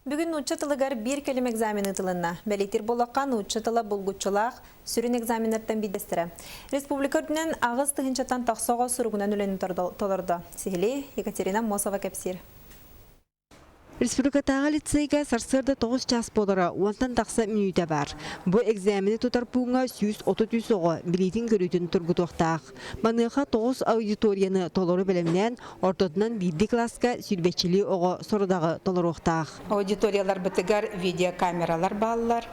Бүгүн нуучча тылыгар биир кэлим экзамен ыытылынна. Бэлиэтиир буоллахха, нуучча тыла булгуччулаах сүрүн экзаменнартан биирдэстэрэ. Республика үрдүнэн 8 тыһыынчаттан тахса оҕо суругунан үлэни толордо. Сиһилии Екатерина Мосова кэпсиир. Республикатааҕы лицейгэ сарсыарда 9 чаас буолара уонтан тахса мүнүүтэ баар. Бу экзамени тутар пууҥҥа 133 оҕо билиитин-көрүүтүн тургутуохтаах. Маныаха 9 аудиторияны толору бэлэмнээн, ортотунан биирдии кылааска сүүрбэччилии оҕо сорудаҕы толоруохтаах. Аудиторияларбытыгар видеокамералар бааллар,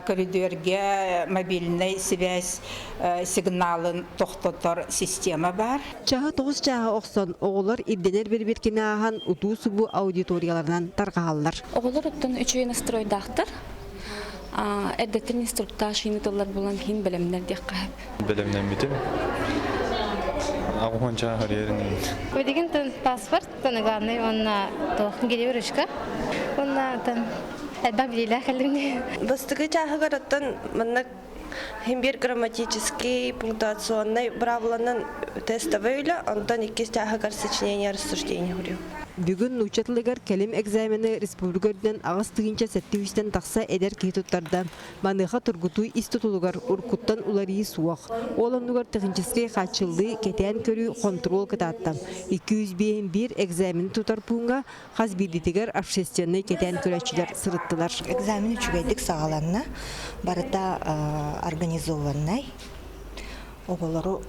көрүдүөргэ мобильнай связь сигналын тохтотор система баар. Чаһы 9 чааһы охсон, оҕолор ирдэнэр бирибиркини ааһан утуу-субуу аудиторияларынан тарҕаһаллар. Оҕолор оттон үчүгэй настройдаахтар. Эрдэттэн инструктаж ыытыллар буолан иһин бэлэмнэр диэххэ сөп. Бэлэмнэммитим. Аҕуһунча харьерин. Билигин тын паспорт, тын главный уонна туох гелевручка. Уонна тын элбэх билиилээх кэллим. Бастакы чааһыгар оттон манна химбир грамматический, пунктуационный правиланан тестовый үлэ, онтон иккис чааһыгар сочинение рассуждение хурю. Бүгүн нуучча тылыгар кэлим экзамены республика үрдүнэн 8700-тэн тахса эдэр киһи туттарда. Маныаха тургутуу ис тутулугар уруккуттан уларыйыы суох. Ол оннугар техническэй хааччыллыы, кэтээн көрүү, хонтуруол кытаатта. 205 экзамени тутар пууҥҥа хас биирдиитигэр общественнай кэтээн көрөөччүлэр сырыттылар. Экзамен үчүгэйдик саҕаланна. Барыта организованнай. Оҕолору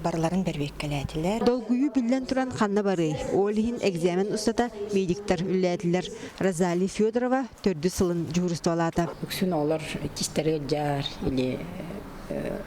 барыларын бэрбиэккэлээтилэр. Долгуйуу биллэн туран ханна барыай? Ол иһин экзамен устата медиктэр үлэлээтилэр. Розалия Федорова төрдүс сылын дьуһуурустубалаата. Үксүн оҕолор тистэрэ ыалдьар или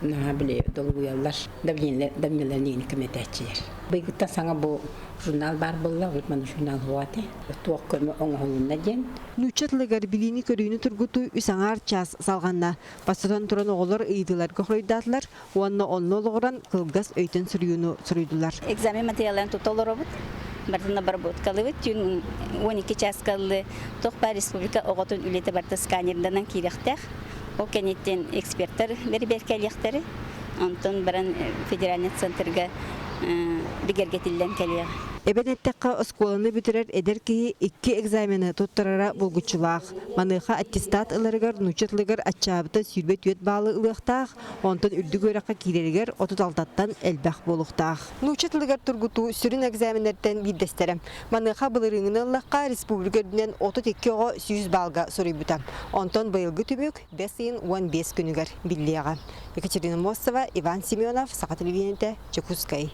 наһаа били долгуйаллар давниларнигини көмөтөөччүлэр. Быйгыттан саҥа бу журнал баар буолла, урут маны журнал хуаты. Туох көмө оҥоһулунна диэн. Нуучча тылыгар билиини-көрүүнү тургутуу үс аҥаар чаас салҕанна. Бастатан туран оҕолор ыйытыыларга хоруйдаатылар уонна онно олоҕуран кылгас өйтөн суруйууну суруйдулар. Экзамен материалларын тута олоробут. Барытын обработкалыыбыт. Түүн 12 чааска ыллы туох баар республика оҕотун үлэтэ барыта сканерданан киириэхтээх. Ол кэнниттэн эксперттэр бэрибиэркэлиэхтэри. Онтон баран федеральный центрга бигэргэтиллэн кэлиэҕэ. Эбэн эттэххэ, оскуоланы бүтэрэр эдэр киһи икки экзамены туттарара булгуччулаах. Маныаха аттестат ыларыгар нуучча тылыгар аччаабыта 24 баалы ылыахтаах, онтон үрдүк үөрэххэ киирэригэр 36-тан элбэх буолуохтаах. Нуучча тылыгар тургутуу сүрүн экзаменнэртэн биирдэстэрэ. Маныаха былырыыҥҥыны ыллахха, республика үрдүнэн 32 оҕо 100 баалга суруйбута. Онтон быйылгы түмүк бэс ыйын 15 күнүгэр биллиэҕэ. Екатерина Мостова, Иван Семенов, Саха телевидениетэ, Дьокуускай.